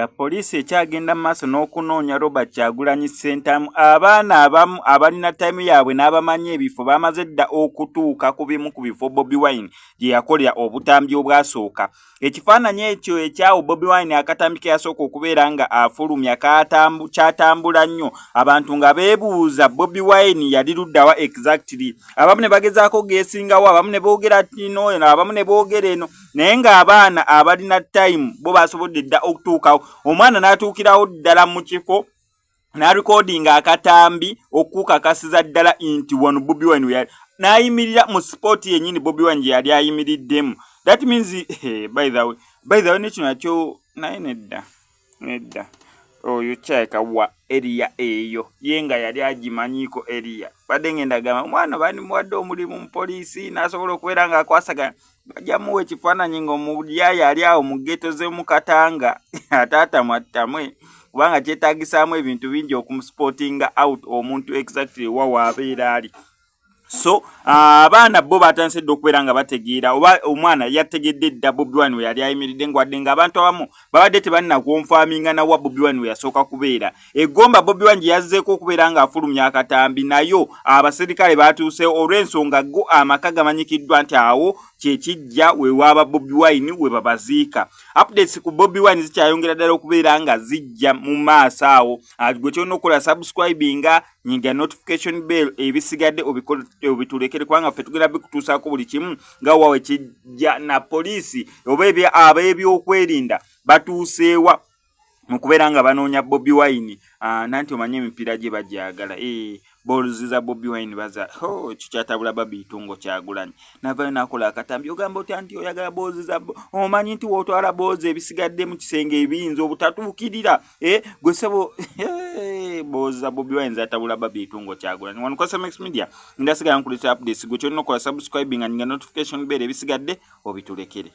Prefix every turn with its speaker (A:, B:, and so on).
A: Nga poliisi ekyagenda mu maaso n'okunoonya Robert Kyagulanyi Ssentamu, abaana abamu abalina tayimu yaabwe n'abamanyi ebifo bamaze dda okutuuka ku bimu ku bifo Bobi Wine gye yakolera obutambi obwasooka. Ekifaananyi ekyo ekyawo Bobi Wine akatambi ke yasooka okubeera nga afulumya kyatambula nnyo abantu nga beebuuza Bobi Wine yali luddawa exactly. Abamu ne bagezaako geesingawo, abamu ne boogera ino, abamu ne boogera eno. Naye ng'abaana abalina time bo basobodde dda okutuukawo, omwana n'atuukirawo ddala mu kifo n'arikodinga akatambi okukakasiza ddala nti wano Bobi Wine we yali, n'ayimirira mu sipooti yennyini Bobi Wine gye yali ayimiriddemu. That means, hey, by the way nekino nakyo naye nedda nedda, oyo kyayeka wa area eyo ye nga yali agimanyiiko area. Badde ngenda gamba omwana bandimuwadde omulimu mu poliisi n'asobola okubeera ng'akwasaganya, bajja muwa ekifaananyi ng'omulyayo ali awo mu ghetto z'omu Katanga ate atamwattamwe, kubanga kyetaagisaamu ebintu bingi okumuspotinga out omuntu exactly wa waabeera ali. So abaana bo batandise dda okubeera nga bategeera oba omwana yategedde dda Bobi Wine we yali ayimiridde, ngwadde ng'abantu abamu babadde tebannakonfaminga nawa Bobi Wine we yasooka kubeera. Egomba Bobi Wine gye yazzeeko okubeera ng'afulumya akatambi, nayo abaserikale batuuseewo olw'ensonga go amaka gamanyikiddwa nti awo kyekijja wewaaba Bobi Wine we babaziika. Updates ku Bobi Wine zikyayongera ddala okubeera nga zijja mu maaso awo. Gwe kyolina okukola, subscribinga, nyiga notification bell, ebisigadde obitulekere, kubanga ffe tugenda bikutuusaako buli kimu nga wawe kijja. Na poliisi oba ab'ebyokwerinda batuuseewa mu kubeera nga banoonya Bobi Wine, nanti omanye emipiira gye bagyagala, balls za Bobi Wine baza ekyo kyatabula Barbie Itungo Kyagulanyi navayo nakola akatambi. Ogamba otya nti oyagala balls za, omanyi nti wootwala balls ebisigadde mu kisenge ebiyinza obutatuukirira, gwe sebo, balls za Bobi Wine zatabula Barbie Itungo Kyagulanyi. Wano kwa Samex Media ndasigala nkuleetera updates. Gwe kyolina okukola, subscribing and notification bell, ebisigadde obitulekere.